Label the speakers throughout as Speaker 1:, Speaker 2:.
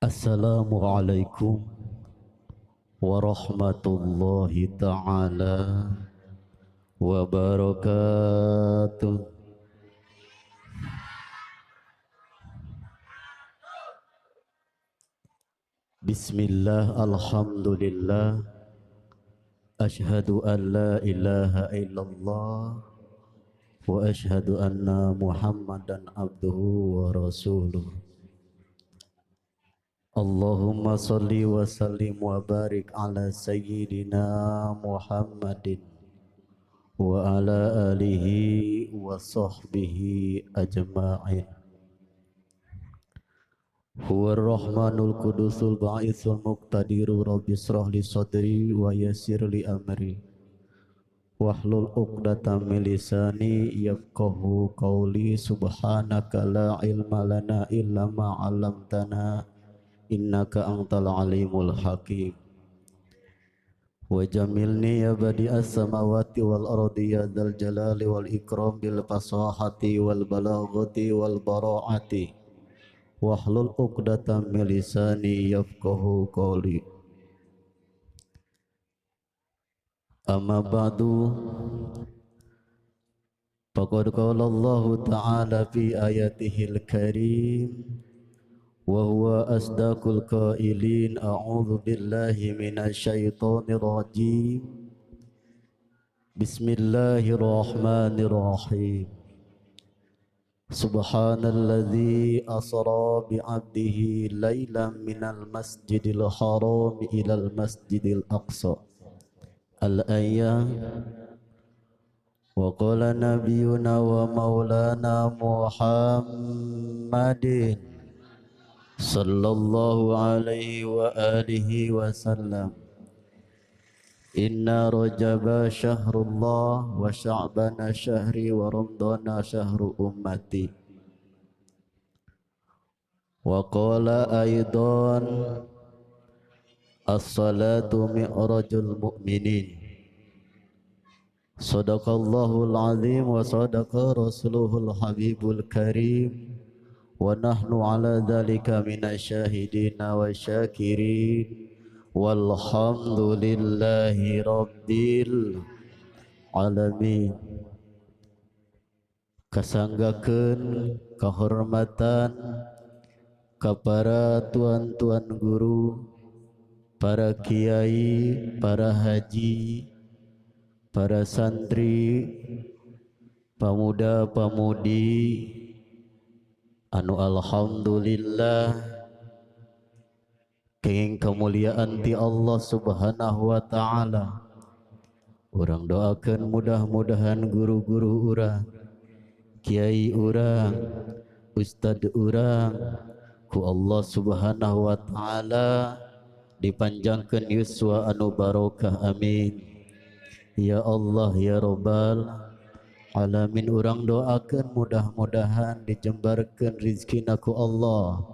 Speaker 1: Assalamualaikum warahmatullahi ta'ala wabarakatuh. Bismillah, alhamdulillah, ashhadu an la ilaha illallah wa ashhadu anna muhammadan abduhu wa rasuluh. Allahumma salli wa sallim wa barik ala sayyidina Muhammadin wa ala alihi wa sahbihi ajma'in. Huwa ar-Rahmanul Qudusul Ba'ithul Muqtadiru. Rabbi israh li sadri wa yassir li amri wahlul 'uqdatam min lisani yafqahu qawli. Subhanaka la ilma lana illa ma 'allamtana innaka antal alimul hakim. Wa jamilni ya badi'as samawati wal ardi ya dzal jalali wal ikram bil fasahati wal balaghati wal bara'ati wahlul 'uqdatam min lisani yafqahu qawli. Amma ba'du, faqad qala Allahu ta'ala fi ayatihil karim wa huwa asdaqul qailin. A'udzu billahi minasy syaithanir rajim. Bismillahirrahmanirrahim. Subhanalladzi asra bi'abdihi lailan minal masjidil haram ilal masjidil aqsa. Al-ayah. Wa qala nabiyuna wa maulana Muhammadin sallallahu alaihi wa alihi wasallam, inna rajaba syahrullah wa sya'bana syahri wa ramadana syahru ummati. Wa qala aidan, as-salatu mi'rajul mu'minin. Sadaqallahul azim wa sadaqa rasuluhul habibul karim. Wa nahnu ala dhalika minasyahidina wa syakirin. Walhamdulillahi rabbil alamin. Kasanggakeun kehormatan ka para tuan-tuan guru, para kiai, para haji, para santri, pemuda-pemudi anu alhamdulillah kenging kemuliaan ti Allah Subhanahu wa ta'ala. Urang doakeun mudah-mudahan guru-guru urang, kiai urang, ustad urang ku Allah Subhanahu wa ta'ala dipanjangkeun yuswa anu barokah, amin ya Allah ya Rabbal alamin. Urang doakeun mudah-mudahan dijembarkeun rizkina ku Allah,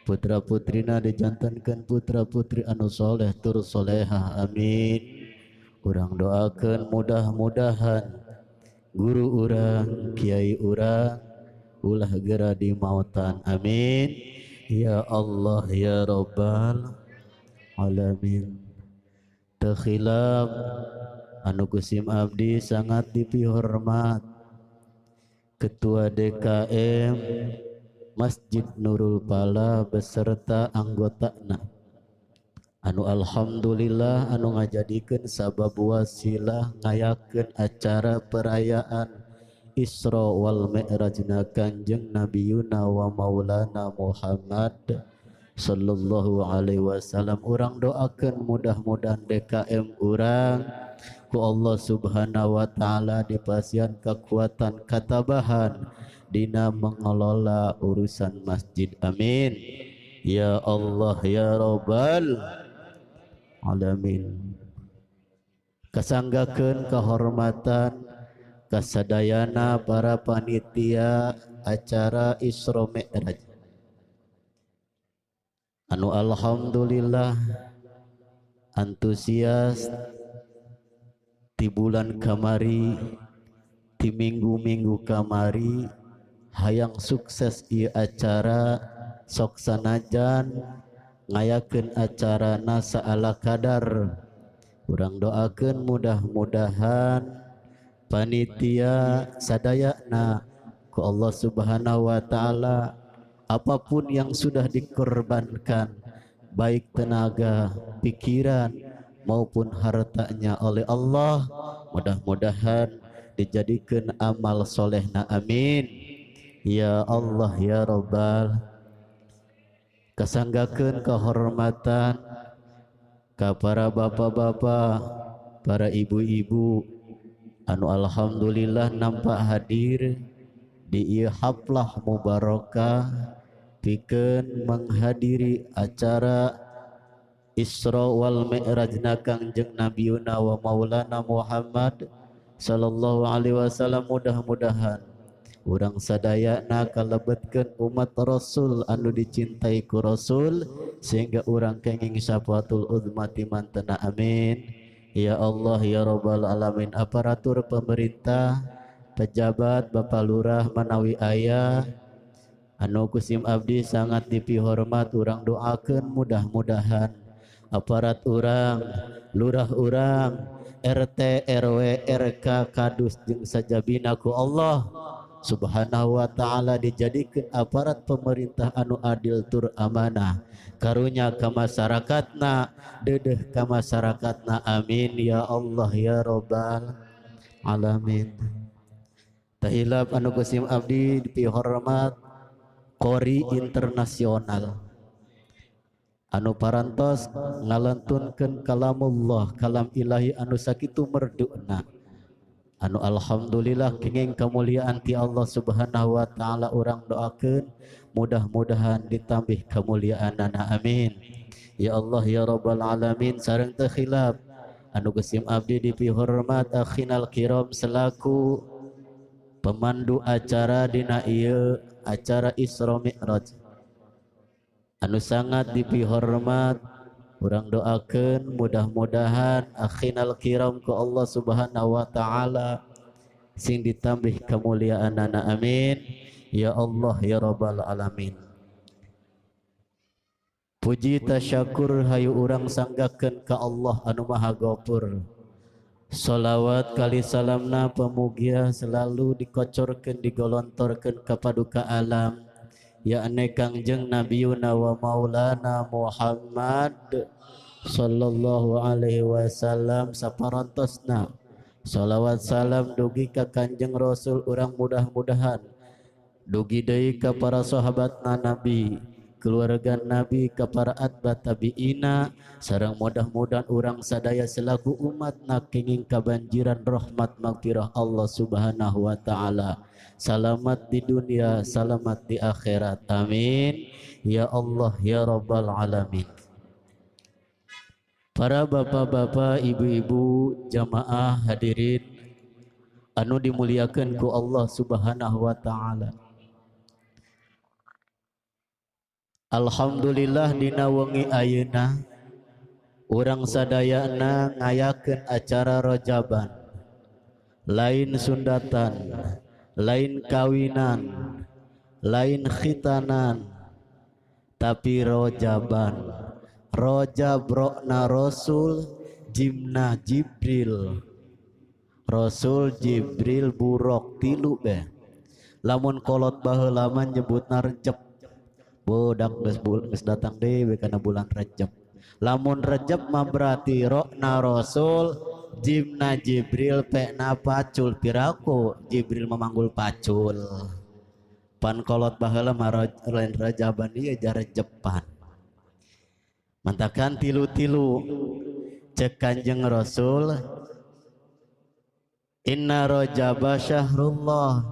Speaker 1: putra-putrina dijantankeun putra-putri anu soleh tur solehah, amin. Urang doakeun mudah-mudahan guru urang, kiai urang ulah gera di mautan, amin ya Allah ya Rabbal alamin. Teu khilaf anu kusim abdi sangat dipihormat Ketua DKM Masjid Nurul Pala beserta anggotana anu alhamdulillah anu ngajadikeun sabab wasilah ngayakeun acara perayaan Isra wal Mi'rajna Kanjeng Nabiyuna wa Maulana Muhammad sallallahu alaihi wasallam. Urang doakeun mudah-mudahan DKM urang ku Allah Subhanahu wa ta'ala dipasihan kekuatan katabahan dina mengelola urusan masjid, amin ya Allah ya Rabbal alamin. Kasanggakeun kehormatan kasadayana para panitia acara Isra Mi'raj anu alhamdulillah antusias di bulan kamari, di minggu-minggu kamari hayang sukses ieu acara sok sanajan ngayakeun acara nasa ala kadar. Urang doakeun mudah-mudahan panitia sadayana ku Allah Subhanahu wa taala apapun yang sudah dikorbankan baik tenaga, pikiran maupun hartanya oleh Allah mudah-mudahan dijadikan amal solehna, amin ya Allah ya Rabbal. Kasanggakeun kehormatan ka para bapak-bapak, para ibu-ibu anu alhamdulillah nampak hadir di ieu haflah mubarakah pikeun menghadiri acara Isra wal Mi'rajna Kangjeng Nabiyuna wa Maulana Muhammad sallallahu alaihi wasallam. Mudah-mudahan urang sadayana kalebetkeun umat Rasul anu dicintai ku Rasul sehingga urang kenging syafaatul uzma ti mantena, amin ya Allah ya Rabbal alamin. Aparatur pemerintah, pejabat, bapak lurah manawi aya anu kusim abdi sangat dipihormat, urang doakeun mudah-mudahan aparat urang, lurah urang, RT, RW, RK, kadus jeung sajabina ku Allah Subhanahu wa ta'ala dijadikan aparat pemerintah anu adil tur amanah, karunya ka masyarakatna, dedeh ka masyarakatna, amin ya Allah ya Rabbal alamin. Tahilap anu kusim abdi dipihormat Qori internasional anu parantos ngalantunkeun kalamullah, kalam ilahi anu sakitu merduna anu alhamdulillah kenging kemuliaan ti Allah Subhanahu wa taala. Urang doakeun mudah-mudahan ditambih kemuliaanana, amin ya Allah ya Rabbal alamin. Sareng teu khilaf anu gesim abdi dipihormat akhinal kiram selaku pemandu acara dina ieu acara Isra Mi'raj anu sangat dipihormat, urang doakeun mudah-mudahan akhinal kiram ku Allah Subhanahu wa taala sing ditambih kemuliaanana, amin ya Allah ya Rabbal alamin. Puji tasyakur hayu urang sanggakeun ka Allah anu Maha Ghafur. Salawat kali salamna pemugia selalu dikocorkeun digolontorkeun ka paduka alam yakni Kangjeng Nabiyuna wa Maulana Muhammad sallallahu alaihi wasallam saparantosna. Salawat salam dugi ka Kanjeng Rasul urang mudah-mudahan dugi deui ka para sahabatna Nabi, keluarga Nabi, ka para atba tabiina, sareng mudah-mudahan urang sadaya selaku umatna kenging kabanjiran rahmat magfirah Allah Subhanahu wa taala. Selamat di dunia, selamat di akhirat, amin ya Allah ya Rabbal alamin. Para bapak-bapak, ibu-ibu, jamaah hadirin anu dimuliakan ku Allah Subhanahu wa taala. Alhamdulillah dina wengi ayeuna urang sadayana ngayakeun acara rojaban, lain sundatan, lain kawinan, lain khitanan, tapi rojaban. Rojab rokna Rasul, jimna Jibril. Rasul Jibril buruk tilu beh. Lamun kolot baheula mah nyebutna Rejab. Bodak geus datang deui kana bulan Rejab. Lamun Rejab mah berarti rokna Rasul, jimna Jibril, pekna pacul. Piraku Jibril memanggul pacul. Pan kolot baheula mah lain Rajaban ieu jarejepan. Mantakan tilu-tilu cek Kanjeng Rasul, inna rajaba syahrullah,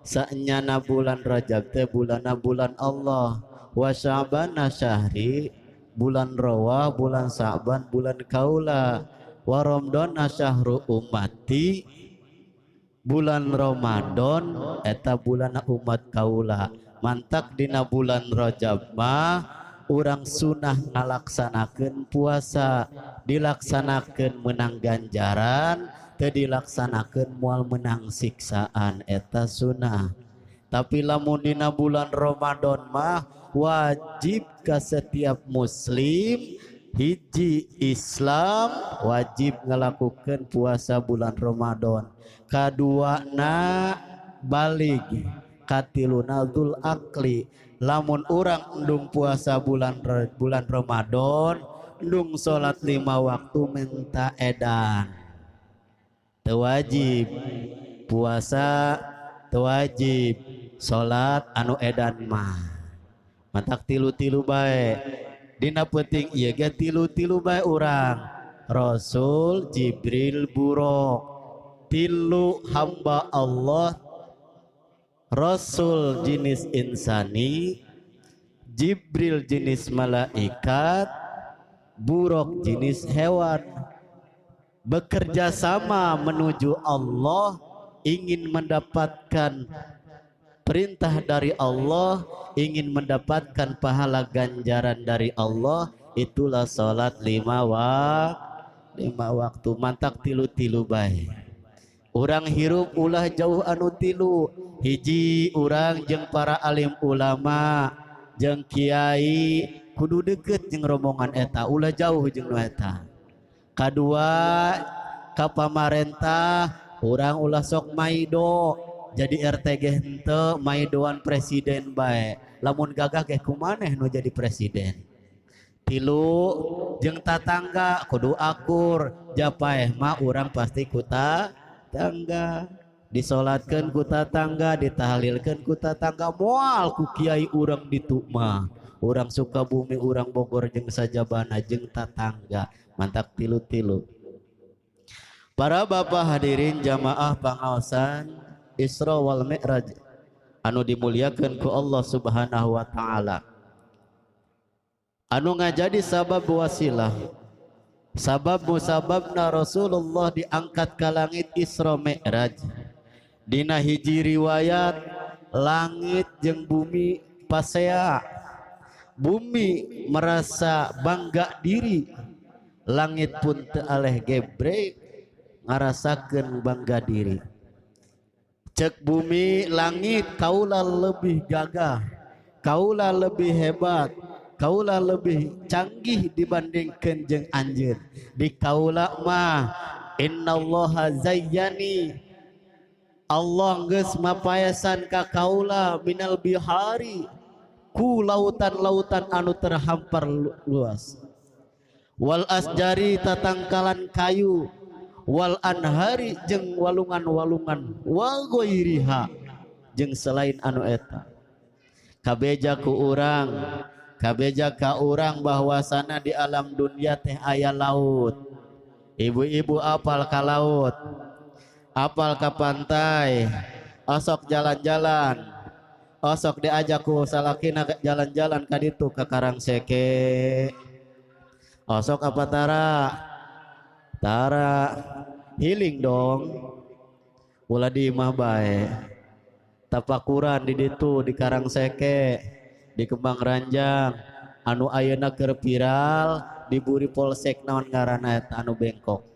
Speaker 1: saenyana bulan Rajab teh bulana bulan Allah, wa sya'bana syahri, bulan Rawa, bulan Sa'ban, bulan kaula, wa Ramadana syahru ummati, bulan Ramadan eta bulan umat kaula. Mantak dina bulan Rajab mah urang sunah ngalaksanakeun puasa, dilaksanakeun menang ganjaran, teu dilaksanakeun moal menang siksaan, eta sunah. Tapi lamun dina bulan Ramadan mah wajib ka setiap muslim hiji Islam wajib ngalakukeun puasa bulan Ramadan. Kaduana balig, katiluna dzul akli. Lamun urang endung puasa bulan Ramadan, endung salat 5 waktu menta edan. Teu wajib puasa, teu wajib salat anu edan mah. Mantak tilu-tilu bae. Dina peuting ieu ge tilu-tilu bae urang. Rasul, Jibril, Buraq. Tilu hamba Allah. Rasul jenis insani, Jibril jenis malaikat, Buraq jenis hewan. Bekerja sama menuju Allah, ingin mendapatkan perintah dari Allah, ingin mendapatkan pahala ganjaran dari Allah, itulah salat 5 waktu. Mantak tilu-tilu bae. Urang hirup ulah jauh anu tilu. Hiji urang jeung para alim ulama, jeung kiai kudu deket jeung rombongan eta, ulah jauh jeung nu eta. Kadua ka pamarentah urang ulah sok maido jadi RT ge henteu maidoan presiden bae. Lamun gagah ge kumaneh nu jadi presiden. Tilu jeung tatangga kudu akur, japaeh mah urang pasti ku tatangga. Disolatkeun ku tatangga, ditahlilkeun ku tatangga, moal ku kiai urang ditu mah. Urang Sukabumi, urang Bogor jeung sajabana jeung tatangga. Mantak tilu-tilu. Para bapak hadirin jamaah pangaosan Isra wal Mi'raj anu dimuliakeun ku Allah Subhanahu wa taala. Anu ngajadi sabab wasilah, sabab musababna Rasulullah diangkat ka langit Isra Mi'raj. Dina hiji riwayat langit jeung bumi pasea. Bumi merasa bangga diri, langit pun teu aleh gebre ngarasakeun bangga diri. Cek bumi langit kaula lebih gagah, kaula lebih hebat, kaula lebih canggih dibandingkeun jeung anjeun. Di kaula mah innallaha zayyani, Allah geus mapaesan ka kaula minal bihari, ku lautan-lautan anu terhampar luas, wal asjari tatangkalan kayu, wal anhari jeung walungan-walungan, wa ghairiha jeung selain anu eta. Kabeja ku urang, kabeja ka urang bahwasana di alam dunia teh aya laut. Ibu-ibu apal ka laut, apal ka pantai, osok jalan-jalan, osok diajak ku salakina jalan-jalan ka ditu ka Karangseke. Osok apa tara? Tara healing dong. Ulah di imah bae. Tapakuran di ditu di Karangseke, di Kembang Ranjang, anu ayeuna keur viral diburi polsek naon ngaranna eta anu bengkok.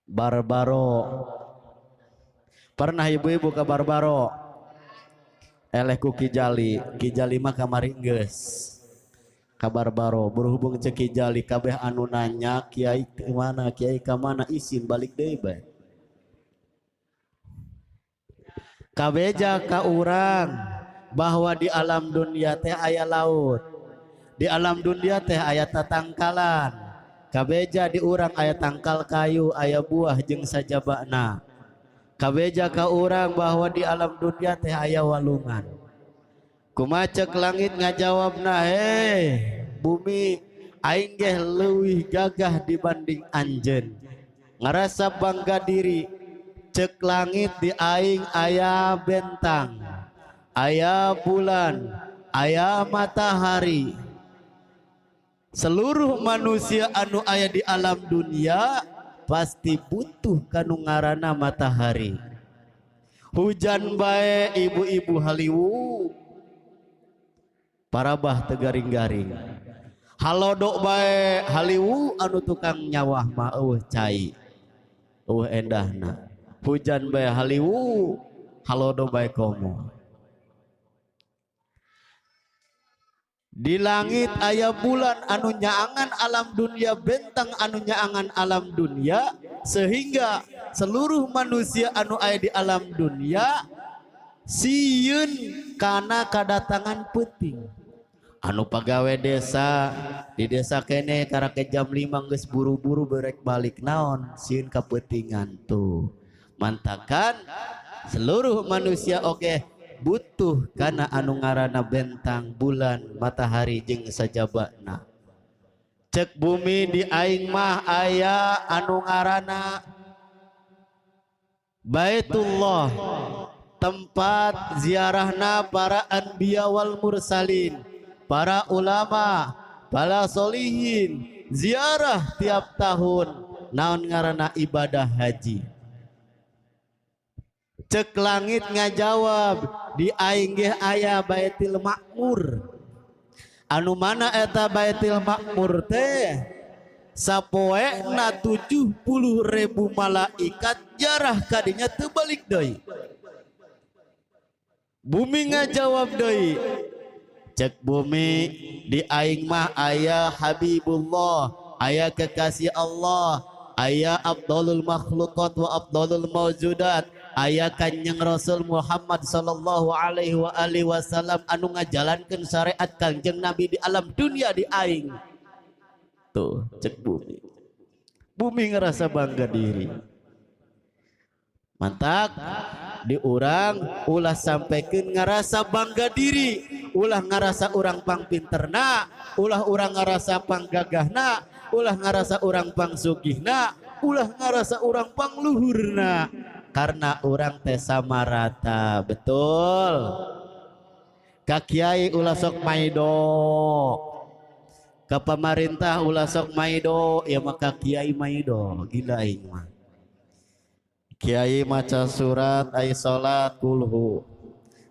Speaker 1: Barbaro. Pernah ibu-ibu ke Barbaro? Eleh ku Kijali, Kijali mah kamari geus. Ka Barbaro berhubung cek Kijali kabeh anu nanya kiai mana, kiai ka mana, isin balik deui bae. Kabeja ka urang bahwa di alam dunia teh aya laut, di alam dunia teh aya tatangkalan. Kabeja di urang aya tangkal kayu, aya buah jeung sajabana. Kabeja ka urang bahwa di alam dunia teh aya walungan. Kumacek langit ngajawabna, hei bumi, aing ge leuwih gagah dibanding anjeun. Ngarasa bangga diri. Cek langit di aing aya bentang, aya bulan, aya matahari. Seluruh manusia anu aya di alam dunia pasti butuh kanu ngaranna matahari. Hujan bae ibu-ibu haliwu, parabah tegaring-garing. Halodok bae haliwu anu tukang nyawah mah eueuh cai, eueuh endahna. Hujan bae haliwu Halodo bae komo. Di langit aya bulan anu nyaangan alam dunia, bentang anu nyaangan alam dunia, sehingga seluruh manusia anu aya di alam dunia sieun kana kadatangan peuting. Anu pagawe desa di desa kene karake jam 5 geus buru-buru berek balik naon sieun kapeutingan tuh. Mantakan seluruh manusia oke butuh kana anu ngaranna bentang, bulan, matahari jeung sajabana. Cek bumi di aing mah aya anu ngaranna Baitullah, tempat ziarahna para anbiya wal mursalin, para ulama, para solihin, ziarah tiap tahun naon ngaranna ibadah haji. Cek langit ngajawab di aing ge aya Baitul Makmur. Anu mana eta Baitul Makmur teh? Sapoena 70.000 malaikat jarah kadinya teu balik deui. Bumi ngajawab deui. Cek bumi di aing mah aya Habibullah, aya kekasih Allah, aya afdalul makhluqat wa afdalul mawjudat, aya Kanjeng Rasul Muhammad sallallahu alaihi wa alihi wasallam anu ngajalankeun syariat Kanjeng Nabi di alam dunia di aing. Tuh cek bumi. Bumi ngerasa bangga diri. Mantak di urang ulah sampaikan ngerasa bangga diri, ulah ngerasa urang pang pinterna, ulah urang ngerasa pang gagahna, ulah ngerasa urang pang sugihna, ulah ngerasa urang pang luhurna. Karena orang teh sama rata, betul. Ka kiai ulah sok maido, ka pamarintah ulah sok maido, ya maka kiai maido, gila aing mah. Kiai maca surat ai salat kulhu,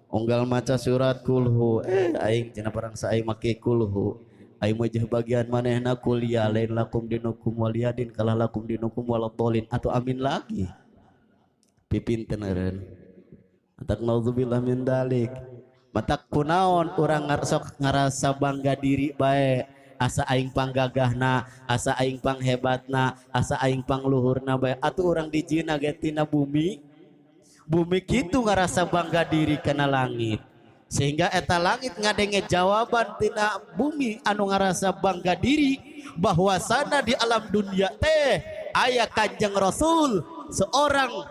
Speaker 1: unggal maca surat kulhu, aing cenah parang saing make kulhu. Aing mah bagian manehna kuliah lain lakum dinukum waliyadin kalah lakum dinukum waladolin atau amin lagi. Pipinten eureun. Matak naudzubillah min dalik. Matak kunaon urang sok ngarasa bangga diri bae, asa aing panggagahna, asa aing panghebatna, asa aing pangluhurna bae. Atuh urang dijieuna ge tina bumi. Bumi kitu ngarasa bangga diri kana langit. Sehingga eta langit ngadenge jawaban tina bumi anu ngarasa bangga diri bahwasana di alam dunia teh aya Kanjeng Rasul, seorang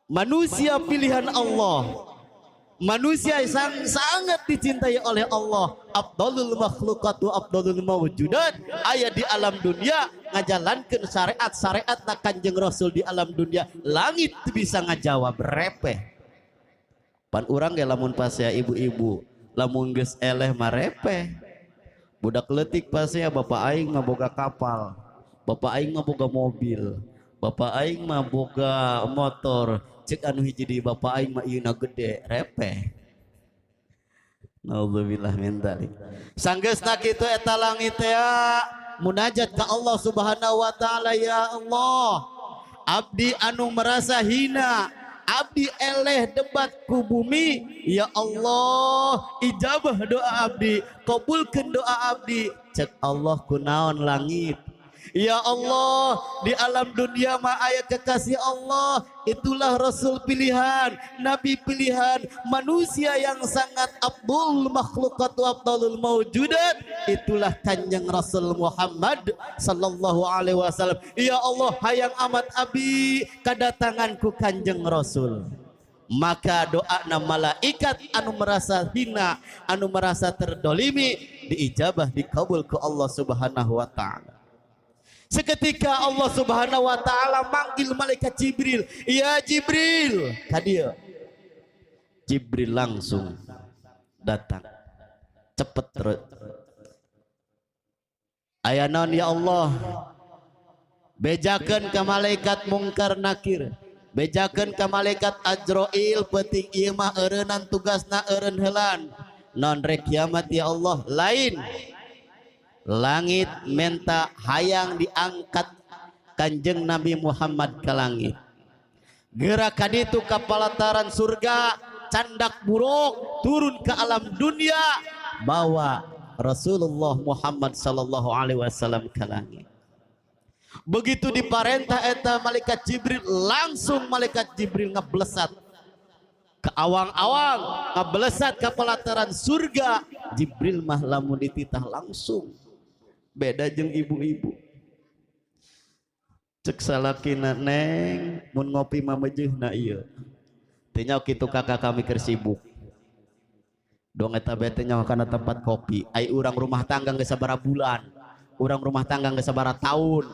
Speaker 1: manusia pilihan Allah, manusia yang sangat dicintai oleh Allah, afdalul makhluqat wa afdalul mawjudat, aya di alam dunia ngajalankeun syariat-syariat na Kanjeng Rasul di alam dunia. Langit bisa ngajawab repeh. Pan urang ge lamun pasea ibu-ibu, lamun geus eleh mah repeh. Budak leutik pasea bapak aing mah boga kapal, bapak aing mah boga mobil, bapak aing mah boga motor, cek anu hiji di bapak aing mah ieu na gede, repeh. Naudzubillah min dzalik. Sanggeusna kitu eta langit teh munajat ka Allah Subhanahu wa taala, ya Allah, abdi anu merasa hina, abdi eleh debat ku bumi, ya Allah ijabah doa abdi, kabulkeun doa abdi. Cek Allah kunaon langit? Ya Allah, di alam dunia mah aya kekasih Allah, itulah Rasul pilihan, Nabi pilihan, manusia yang sangat abdul makhluqat wa afdalul mawjudat, itulah Kanjeng Rasul Muhammad sallallahu alaihi wasallam. Ya Allah, hayang amat abi kadatanganku Kanjeng Rasul. Maka doa na malaikat anu merasa hina, anu merasa terdolimi, diijabah, dikabul ke Allah Subhanahu wa taala. Seketika Allah Subhanahu wa taala manggil malaikat Jibril, ya Jibril, ka dieu. Jibril langsung datang. Cepet terus. Aya naon ya Allah? Bejakeun ka malaikat Mungkar Nakir, bejakeun ka malaikat Azrail, peuting ieu mah eureunnan tugasna eureun heulan. Non rek kiamat ya Allah, lain. Langit menta hayang diangkat Kanjeng Nabi Muhammad ke langit. Geura ka ditu ka palataran surga, candak buruk turun ke alam dunia bawa Rasulullah Muhammad sallallahu alaihi wasallam ke langit. Begitu diparentah eta malaikat Jibril, langsung malaikat Jibril ngeblesat ke awang-awang, ngeblesat ke pelataran surga. Jibril mah lamun dititah langsung. Beda jeung ibu-ibu. Cek salakina, neng mun ngopi mah mejeuhna ieu. Teu nyaho kitu kakak kami keur sibuk. Dong eta bae teh nyaho kana tempat kopi. Ai urang rumah tangga geus sabaraha bulan, urang rumah tangga geus sabaraha tahun.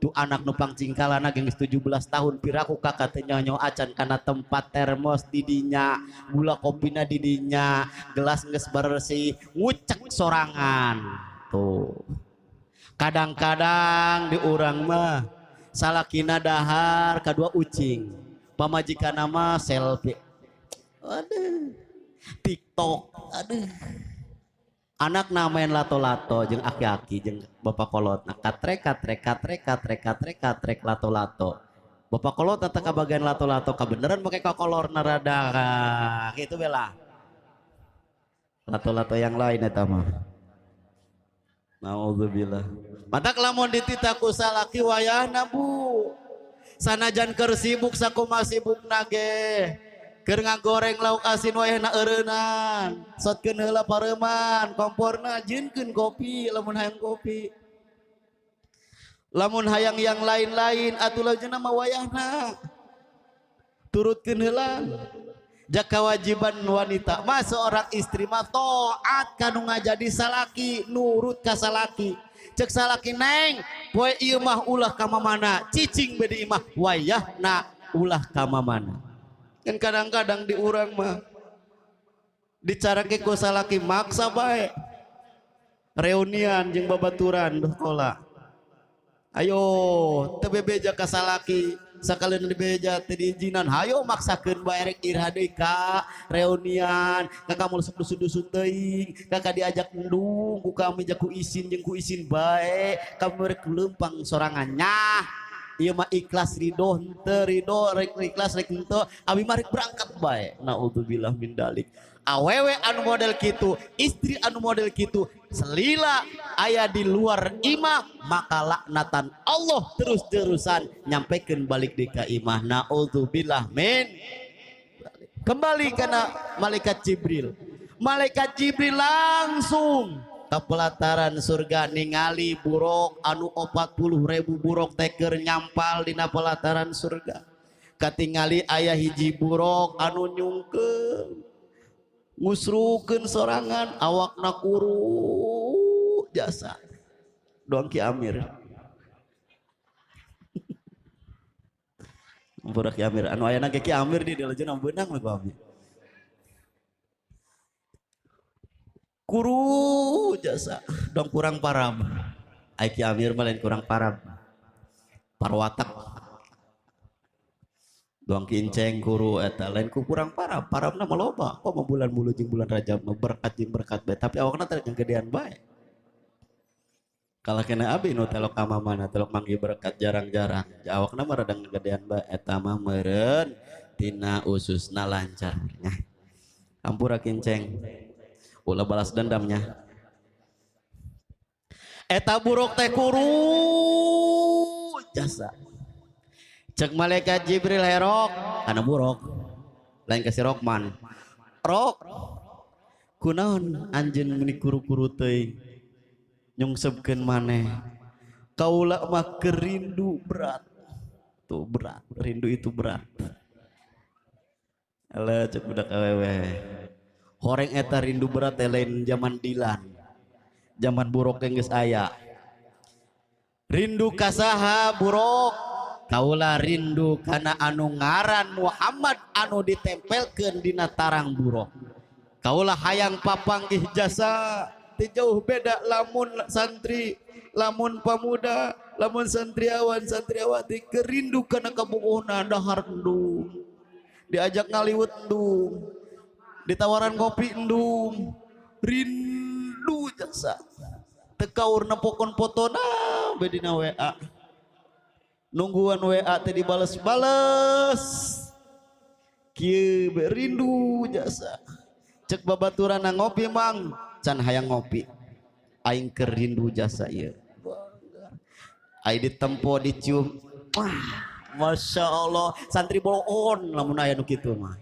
Speaker 1: Tu anak nu pangcingkalana geus 17 tahun piraku kakak teh nyaho acan kana tempat termos di dinya, gula kopina di dinya, gelas geus bersih, ngucek sorangan. Tuh. Kadang-kadang di urang mah salakina dahar kadua ucing, pamajikan nama selfie, aduh, TikTok, aduh, anak main lato-lato jeung aki-aki jeung bapak kolot, nah katrek katrek katrek katrek katrek katrek lato-lato, bapak kolot tata kabagian lato-lato kabeneran pakai kokolor narada gitu bela, lato-lato yang lain eta mah. Naudzubillah. Matak lamun dititah ku salaki wayahna bu. Sanajan keur sibuk sakumaha sibukna ge. Keur ngagoreng lauk asin wayahna eureunnan. Sotkeun heula pareuman, komporna jieunkeun kopi lamun hayang kopi. Lamun hayang yang lain-lain atuh lajeuna mah wayahna. Turutkeun heula. Jaka kewajiban wanita mah seorang istri mah taat kanu ngajadi salaki, nurut ka salaki. Cek salaki neng, poe ieu mah ulah ka mamana, cicing be di imah wayahna ulah ka mamana. Kan kadang-kadang di urang mah dicarake ku salaki maksa bae. Reunian jeung babaturan sekolah. Ayo teu bebeja ka salaki. Sakalian dibeja teu diizinan, hayo maksakeun bae rek iraha deui ka reunian, kakak mun sok dusun-dusun teuing, kakak diajak endung ku kami ja ku isin jeung ku isin bae, kami rek leumpang sorangan nyah. Ieu mah ikhlas ridho henteu ridho rek ikhlas rek henteu, abi mah rek berangkat bae. Naudzubillah min dalik. Awewe anu model kitu, istri anu model kitu, selila aya di luar imah, maka laknatan Allah terus-terusan nyampekeun balik di ka imah. Naudzubillah min. Kembali kana malaikat Jibril. Malaikat Jibril langsung ke pelataran surga ningali buruk anu 40.000 buruk teh keur nyampal dina pelataran surga. Katingali aya hiji buruk anu nyungkeun ngusrukeun sorangan awakna kuru jasa doang Ki Amir. Ampura Ki Amir anu ayana ge Ki Amir di dilejeun beunang we ku Amir. Kuru jasa dong kurang param. Ai Ki Amir mah lain kurang param. Parwatak. Doang kinceng kuru eta lain ku kurang parah, paramna mah loba. Kok mah bulan mulu jeung bulan Rajab mah berkat jeung berkat bae, tapi awakna teh gedean bae. Kalah kena abi nu telok ka mamana, telok manggih berkat jarang-jarang. Awakna mah rada gedean bae eta mah meureun tina ususna lancar nya. Ampura kinceng. Ulah balas dendamnya. Eta buruk teh kuru jasa. Cek malaikat Jibril herok kana buruk lain ka si Rokman. Rok kunaon anjeun meuni kuru-kuru teuing nyungsepkeun maneh. Kaula mah kerindu berat. Tuh berat, rindu itu berat. Alah cek budak awewe. Horeng eta rindu berat teh lain zaman Dilan. Zaman buruk geus aya. Rindu kasaha buruk? Kaula rindu kana anu ngaran Muhammad anu ditempelkeun dina tarang buruk. Kaula hayang papanggih jasa teu jauh beda lamun santri, lamun pamuda, lamun santriawan santriawati kerindu kana kabogohna dahar endung. Diajak ngaliwet endung. Ditawaran kopi endung. Rindu jasa. Teu kaur nepokon potona be dina WA. Nungguan WA teh dibales-bales. Kieu rindu jasa. Cek babaturan ngopi mang, can hayang ngopi. Aing keur rindu jasa ieu. Aing ditempo dicium. Wah, Masya Allah, santri boloon lamun aya nu kitu mah.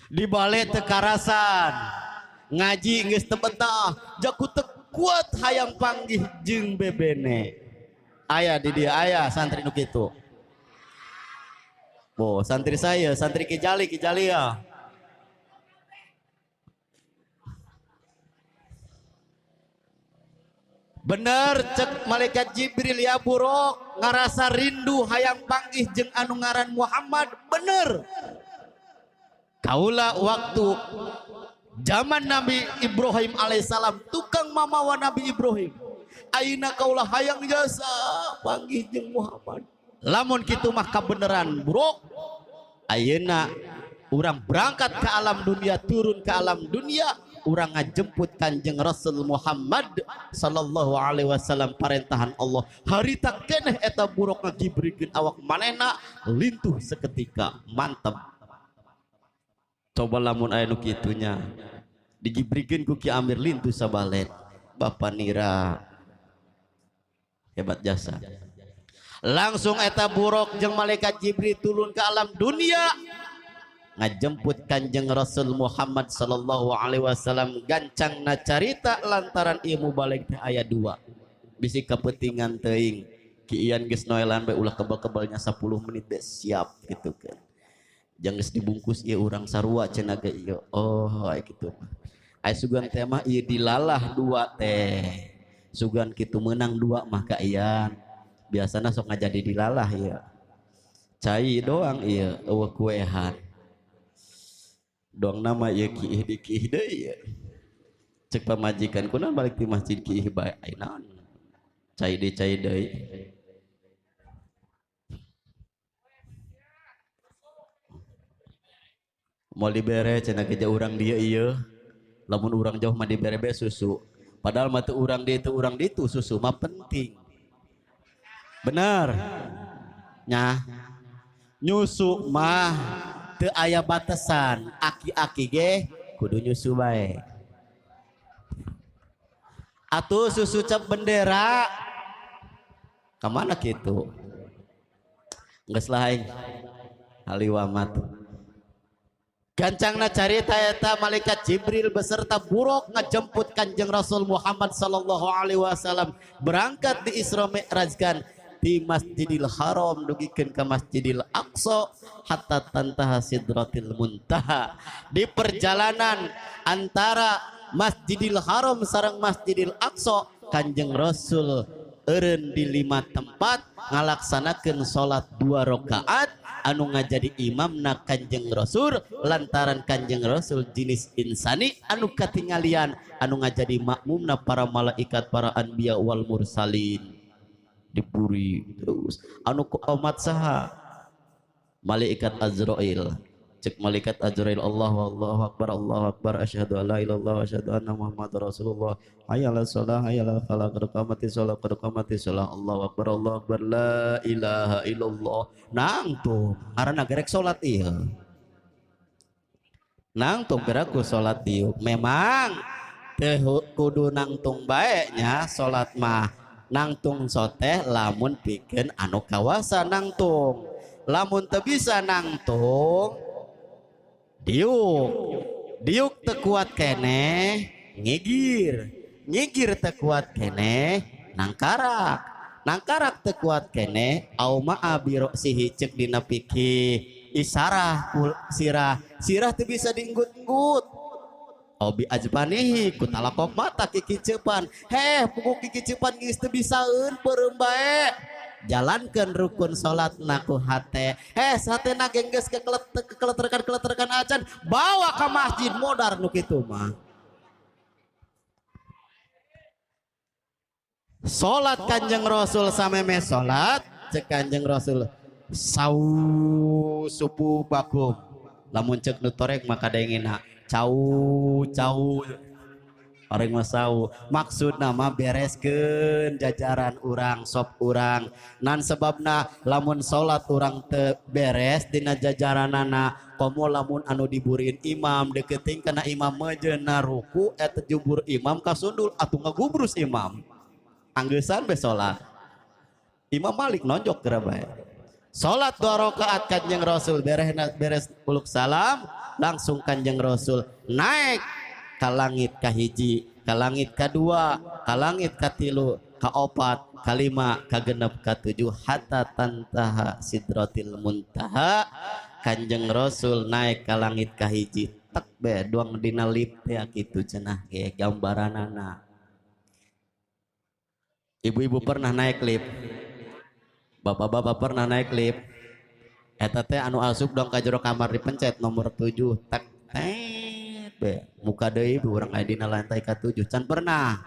Speaker 1: Di bale teu karasan. Ngaji geus teu betah, jaku teu kuat hayang panggih jeung bebene. Aya di dieu aya santri nu kitu. Bo, santri saya, santri Kijali, Kijali ya. Bener cek malaikat Jibril ya buruk ngarasa rindu hayang panggih jeung anu ngaran Muhammad bener. Kaula waktu zaman Nabi Ibrahim alaihissalam tukang mamawa Nabi Ibrahim. Ayeuna kaula hayang jasa panggih jeung Muhammad. Lamun kitu mah kabeneran buruk. Ayeuna urang berangkat ke alam dunia, turun ke alam dunia, urang ngajemput Kanjeng Rasul Muhammad sallallahu alaihi wasallam parentahan Allah. Harita keneh eta buruk ngagibrikeun awak manehna lintuh seketika, mantep. Coba lamun aya nu kitunya digibrikeun ku Ki Amir lintuh sabalet. Bapak nira hebat jasa. Langsung eta buruk jeung malaikat Jibril turun ke alam dunia ngajemput Kanjeng Rasul Muhammad sallallahu alaihi wasallam. Gancang na carita lantaran ieu mubalig teh aya dua bisi kepentingan teuing. Ki Ian geus noelan bae ulah kebal-kebalnya 10 menit deh siap gitu kan. Jangan geus dibungkus ieu urang sarua cenah ge ieu. Oh aya kitu mah. Aya sugan teh mah ieu dilalah dua teh. Sugan kitu meunang dua mah ka Ian. Biasana sok ngajadi dilalah ieu. Cai doang ieu eueuh kuehan. Doang nama ieu kiih di kiih deui ieu. Cek pamajikan kunaon balik ti masjid kiih bae ai naon. Cai deui cai deui. Moal dibere cenah ge urang dieu ieu. Lamun urang jauh mah dibere be susu. Padahal mah teu urang dieu teu urang ditu susu mah penting. Bener. Nya. Nyusu mah teu aya batasan, aki-aki ge kudu nyusu bae. Atuh susu cap bendera kamana kitu? Geus lah aing. Haliwamat. Gancangna carita eta malaikat Jibril beserta buruk ngajemput Kanjeng Rasul Muhammad sallallahu alaihi wasallam berangkat di Isra Mi'rajkan di Masjidil Haram dugikeun ka Masjidil Aqsa hatta tantaha Sidratil Muntaha. Di perjalanan antara Masjidil Haram sareng Masjidil Aqsa Kanjeng Rasul eureun di 5 tempat ngalaksanakeun salat 2 rakaat anu ngajadi imamna Kanjeng Rasul lantaran Kanjeng Rasul jenis insani anu katingalian anu ngajadi makmumna para malaikat para anbiya wal mursalin. Dipuri terus anu qomat saha malaikat Azrail. Cek malaikat Azrail, Allahu Allahu akbar Allahu akbar asyhadu an la ilaha illallah asyhadu anna Muhammadar Rasulullah hayya 'alas shalah hayya 'alal falah qad qamatis shalah qad qamatis shalah Allahu akbar Allahu akbar la ilaha illallah. Nangtung karena gerek salat ieu. Nangtung geraku salat ieu. Memang teu kudu nangtung bae nya salat mah. Nangtung soteh lamun pikeun anu kawasa nangtung. Lamun teu bisa nangtung diuk, diuk tekuat keneh ngigir, ngigir tekuat keneh nangkarak, nangkarak tekuat keneh au ma'a biroksihi cek dina pikih isarah sirah, sirah teu bisa dienggut-enggut. Au bi ajbanihi ku talakok mata kikicepan, heh pugu kikicepan geus teu bisaeun peureum bae. Jalankan rukun salat naku hate, heh sate na gengges kekeleterkan acan bawa ke masjid modar nu kitu mah. Salat Kanjeng Rasul sameme salat cek Kanjeng Rasul sau supu bakum lamun cek nu torek maka dengena cau cau. Orang masau maksud nama bereskeun jajaran urang sop urang nan sebabna lamun salat urang teu beres dina jajaranana komo lamun anu diburin imam deketing kana imam mejeuna ruku eta jubur imam kasundul atuh ngagubrus imam anggeusan be salat. Imam Malik nonjok geura bae salat 2 rakaat Kanjeng Rasul beres uluk salam langsung Kanjeng Rasul naik ka langit kahiji, ka langit kadua, ka langit katilu, kaopat, kalima, kagenep, katujuh, hatta tantaha sidratil muntaha. Kanjeng Rasul naik ka langit kahiji tek be duang dina lip teh kitu cenah ge gambaranana. Ibu-ibu pernah naik lift? Bapak-bapak pernah naik lift? Eta teh anu asup dong ka jero kamar dipencet nomor 7 tek teh be muka deui urang aya dina lantai ka-7 can pernah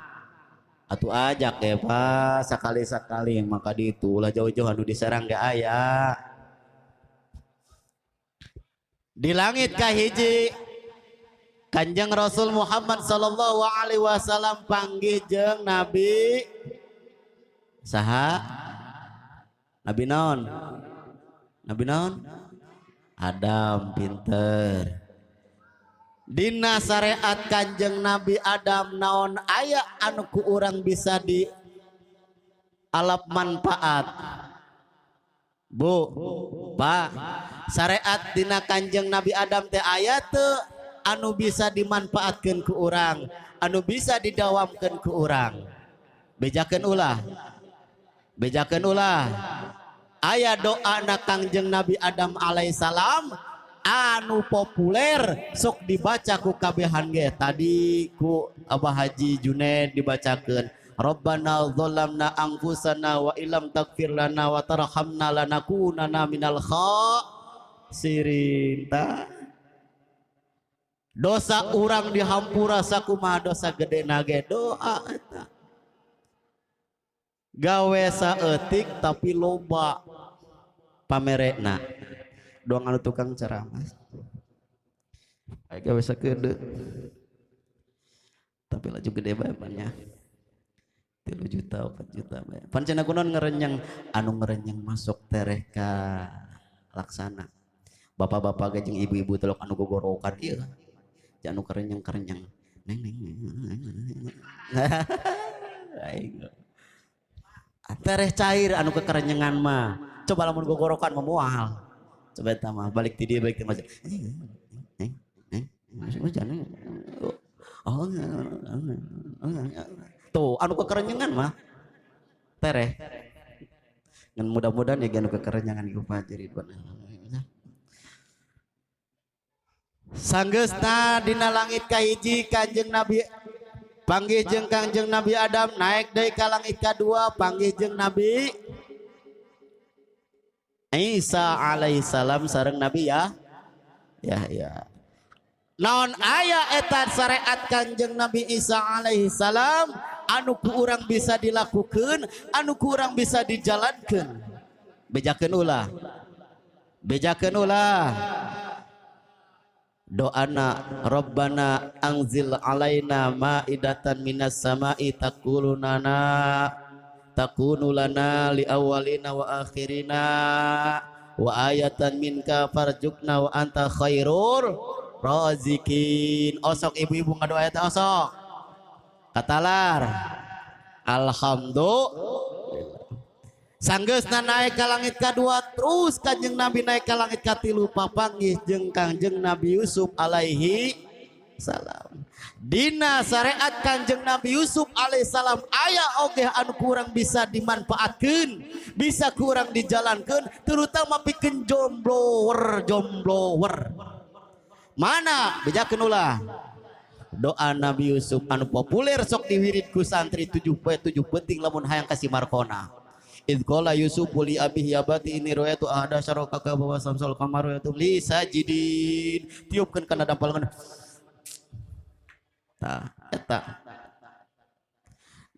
Speaker 1: atuh ajak ge Pak sakali-sakali maka ditu ulah jauh-jauh anu diserang ge aya. Di langit kahiji Kanjeng Rasul Muhammad sallallahu alaihi wasallam panggih jeung Nabi saha? Nabi naon? Nabi naon? Adam pinter. Dina syariat Kanjeng Nabi Adam naon aya anu ku urang bisa di alap manfaat. Bu, Pak, syariat dina Kanjeng Nabi Adam teh aya teu anu bisa dimanfaatkeun ku urang, anu bisa didawamkeun ku urang. Bejakeun ulah. Bejakeun ulah. Aya doa na Kanjeng Nabi Adam alaihissalam anu populer sok dibaca ku kabehan ge tadi ku Abah Haji Junaid dibacakeun Rabbana dzalamna anfusana wa illam taghfir lana wa tarhamna lanakunanna minal khasirin. Dosa urang dihampura sakumaha dosa gede nage doa eta gawe saeutik tapi loba pamerekna doang anu tukang ceramah gawe sakedeut tapi laju gede bae banyak 3 juta 4 juta bae pan cenah kunaon ngerenyang anu ngerenyang masuk tereh ka laksana bapak-bapak ge jeung ibu-ibu telok anu gogorokan ieu anu kerenyang-kerenyang neng neng aing tereh cair anu kekerenyengan mah coba lamun gogorokan mah moal coba eta mah balik ti dieu balik ti masjid tuh anu kekerenyengan mah tereh ngan mudah-mudahan ya anu kekerenyengan ieu Pak Haji Ridwan. Sanggeusna dina langit kahiji Kanjeng Nabi panggih jeung Kanjeng Nabi Adam naik deui ka langit kadua panggih jeung Nabi Isa alaihissalam sareng Nabi ya ya naon aya eta syariat Kanjeng Nabi Isa alaihissalam anu ku urang bisa dilakukeun anu ku urang bisa dijalankeun. Bejakeun ulah, bejakeun ulah. Doana Rabbana anzil alaina ma'idatan minas sama'i takulunana takunu lana li awwalina wa akhirina wa ayatan minka farjukna wa anta khairur razikin. Osok ibu-ibu ngadoa eta osok katalar alhamdulillah. Sanggeusna naik ka langit kadua terus Kanjeng Nabi naik ka langit katilu papanggih jeung Kanjeng Nabi Yusuf alaihi salam. Dina syariat Kanjeng Nabi Yusuf alaihi salam aya oge anu kurang bisa dimanfaatkeun, bisa kurang dijalankeun, terutama pikeun jomblower jomblower. Mana bejakeun ulah doa Nabi Yusuf anu populer sok diwirid ku santri 7 poe 7 penting lamun hayang kasih markona. Idh qala Yusuf li abihi abati inni ra'aytu ahada asyara kawkaban wa samsal qamara li sajidin. Tiupkeun kana dampalkeun. Tah eta.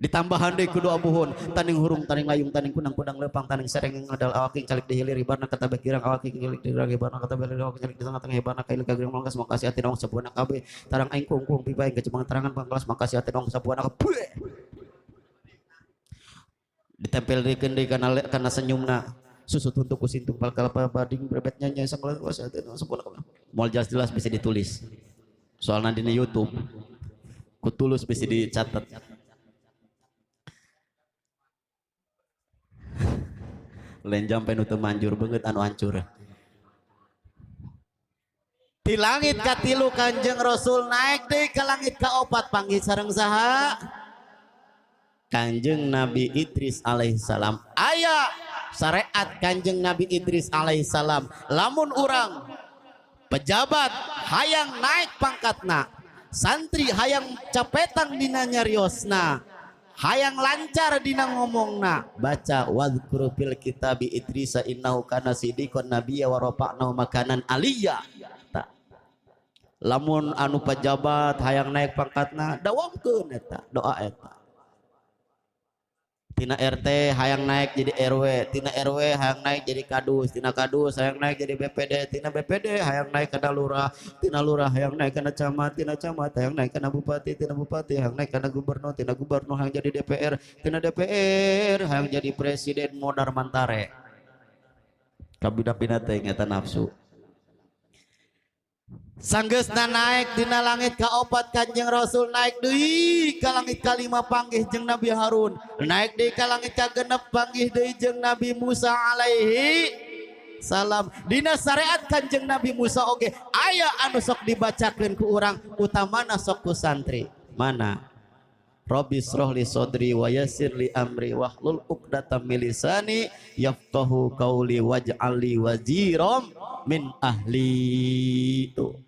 Speaker 1: Ditambahan deui ku doa buhun, taning hurung, taning layung, taning kunang, kudang lepang, taning sereng ngadal awaking calik di hilir ibarna katabeh girang awaking calik di hilir ibarna katabeh hilir awaking calik di tengah-tengah ibarna kailing kagirang mangkas makasih ati dong sabuana kabeh tarang aing kungkung pibaing kecemang terangan pangkelas makasih ati dong sabuana kabeh. Ditempel deui deui kana senyumna susu tuntuk ku sintung palkal bading brebet nyanyi sakelas ati dong sabuana kabeh. Moal jelas-jelas bisa ditulis. Soalna dina YouTube ku tulus bisa dicatat. Lain jampe nu teu manjur beungeut anu hancur. Di langit katilu Kanjeng Rasul naik deui ka langit kaopat panggih sareng saha? Kanjeng Nabi Idris alaihissalam. Aya syariat Kanjeng Nabi Idris alaihissalam. Lamun urang pejabat hayang naik pangkatna, santri hayang capetan dina nyariosna, hayang lancar dina ngomongna, baca wadhkuru fil kitabi Idrisa innahu kana siddiqan nabiyya wa rafa'nahu makanan aliyya. Ta. Lamun anu pejabat hayang naik pangkatna, dawamkeun eta doa eta. Tina RT hayang naik jadi RW, tina RW hayang naik jadi kadus, tina kadus hayang naik jadi BPD, tina BPD hayang naik kana lurah, tina lurah hayang naik kana camat, tina camat hayang naik kana bupati, tina bupati hayang naik kana gubernur, tina gubernur hayang jadi DPR, tina DPR hayang jadi presiden modar mantare. Kabina-bina teh eta nafsu. Sanggeusna naik dina langit kaopat Kanjeng Rasul naik deui ka langit kalima panggih jeung Nabi Harun, naik deui ka langit kagenep panggih deui jeung Nabi Musa alaihi salam. Dina syariat Kanjeng Nabi Musa oge aya anu sok dibacakeun ku urang, utamana sok ku santri. Mana? Rabbi shrah li sadri wa yassir li amri wahlul 'uqdatam min lisani yafqahu qawli waj'al li waziram min ahli. Tuh.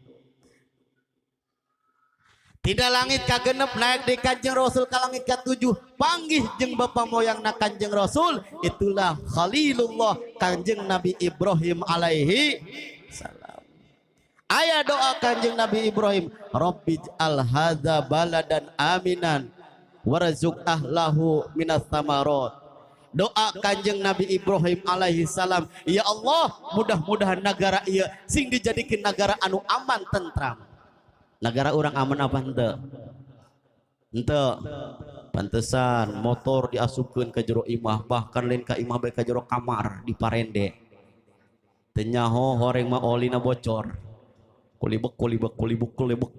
Speaker 1: Tidak langit kagenep naik di Kanjeng Rasul ka langit katujuh panggih jeung bapa moyangna Kanjeng Rasul, itulah Khalilullah Kanjeng Nabi Ibrahim alaihi salam. Aya doa Kanjeng Nabi Ibrahim, Rabbij'al hadza baladan aminan warzuq ahlahu minas samarat. Doa Kanjeng Nabi Ibrahim alaihi salam, ya Allah, mudah-mudahan negara ieu sing dijadikan negara anu aman tentram. Negara orang aman apa henteu? Henteu. Pantesan motor diasupkeun ka jero imah, bahkan lain ka imah bae ka jero kamar di parende. Teu nyaho horeng mah olina bocor. Kulibek kulibek kulibuk kulibek.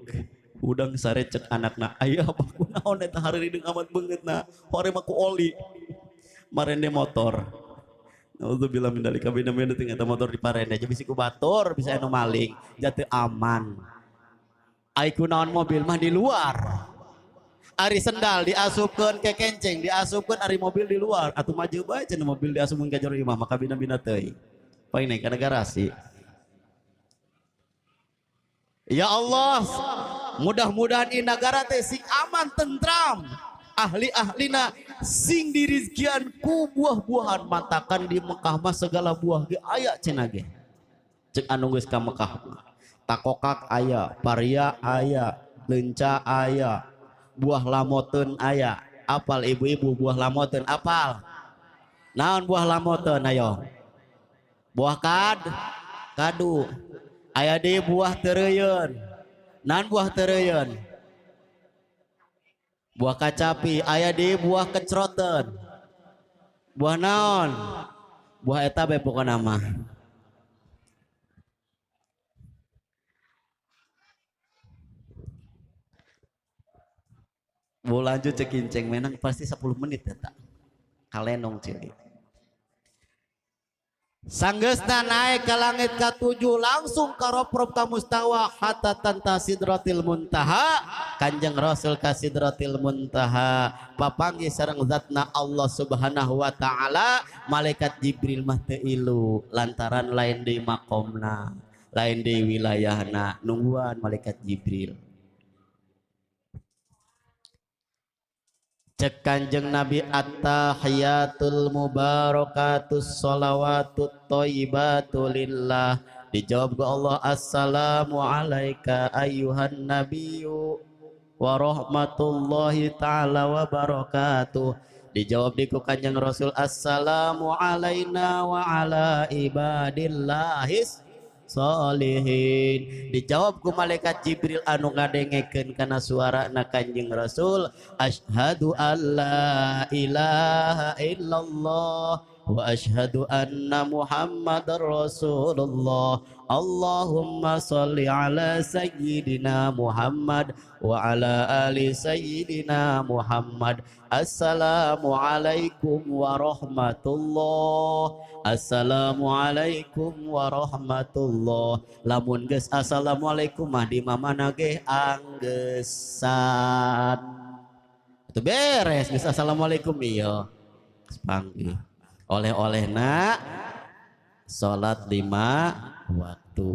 Speaker 1: Udang sare cek anakna, aya abah kunaon eta hareureung amat beungeutna, horeng mah ku oli. Marende motor. Nauzubillah min dzalika bina-bina teh eta motor di parende bisi ku batur, bisa anu maling, jatuh aman. Ai kunaon mobil mah di luar. Ari sendal diasupkeun ke kenceng, diasupkeun ari mobil di luar. Atuh maju bae cenah mobil diasupkeun ka jero imah maka bina-bina teuing. Paling naik kana garasi. Ya Allah, mudah-mudahan ini negara teh sing aman tentram. Ahli-ahlina sing dirizkian ku buah-buahan, matakan di Mekah mah segala buah ge aya cenah ge. Cek anu geus ka Mekah mah. Takokak aya, paria aya, lenca aya, buah lamoteun aya. Apal ibu-ibu buah lamoteun apal? Naon buah lamoteun ayo? Buah kadu. Aya deui buah teureuyun. Naon buah teureuyun? Buah kacapi. Aya deui buah kecroteun. Buah naon? Buah eta bae pokona mah. Mau lanjut cekinceng menang pasti 10 menit ya tak kalenong cili. Sanggeusna naik ke langit katujuh langsung karoprop ka mustawa hatta tanta sidratil muntaha. Kanjeng Rasul ka sidratil muntaha papanggih sareng zatna Allah Subhanahu wa taala. Malaikat Jibril mah teu ilu lantaran lain deui makomna, lain deui wilayahna, nungguan malaikat Jibril. Cek Kanjeng Nabi at-tahiyatul mubarakatus sholawatut thayyibatu lillah. Dijawab ke Allah, assalamu alayka ayyuhan nabiyyu. warahmatullahi ta'ala wabarakatuh. Dijawab di ku Kanjeng Rasul, assalamu alaina wa ala ibadillahis solihin. Dijawab ku malaikat Jibril anu ngadengekeun kana suarana Kanjeng Rasul, asyhadu alla ilaha illallah wa asyhadu anna Muhammadar Rasulullah. Allahumma sholli ala sayyidina Muhammad wa ala ali sayyidina Muhammad. Assalamualaikum warahmatullah. Assalamualaikum warahmatullah. Lamun geus assalamualaikum mah di mamana ge anggesan. Itu beres geus assalamualaikum ieu. Panggih. Oleh-olehna salat 5 waktu.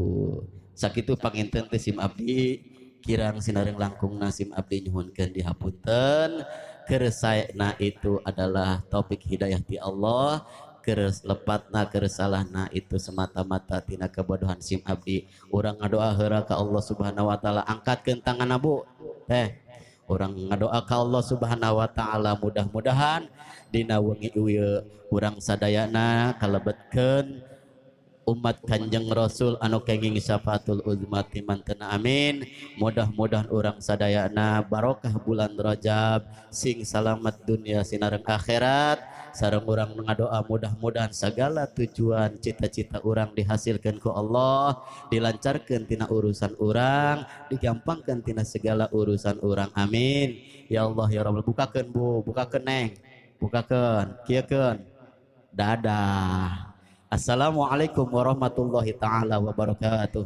Speaker 1: Sakitu panginten teh sim abdi kirang sinareng langkungna sim abdi nyuhunkeun dihapunten. Keresaena itu adalah topik hidayah ti Allah, keres lepatna keresalahna itu semata-mata tina kebodohan sim abdi. Urang ngadoa heura ka Allah Subhanahu wa taala, angkatkeun tanganna Bu. Teh urang ngadoa ka Allah Subhanahu wa taala mudah-mudahan dina wengi ieu urang sadayana kalebetkeun umat Kanjeng Rasul anu kenging syafaatul uzma mantena, amin. Mudah-mudahan urang sadayana barokah bulan Rajab sing salamat dunia sinareng akhirat. Sareng urang ngadoa mudah-mudahan segala tujuan cita-cita urang dihasilkan ku Allah, dilancarkan tina urusan urang, digampangkan tina segala urusan urang, amin. Ya Allah ya Rabbal. Bukakeun Bu, bukakeun Neng, bukakeun, kieukeun. Dadah. Assalamualaikum warahmatullahi taala wabarakatuh.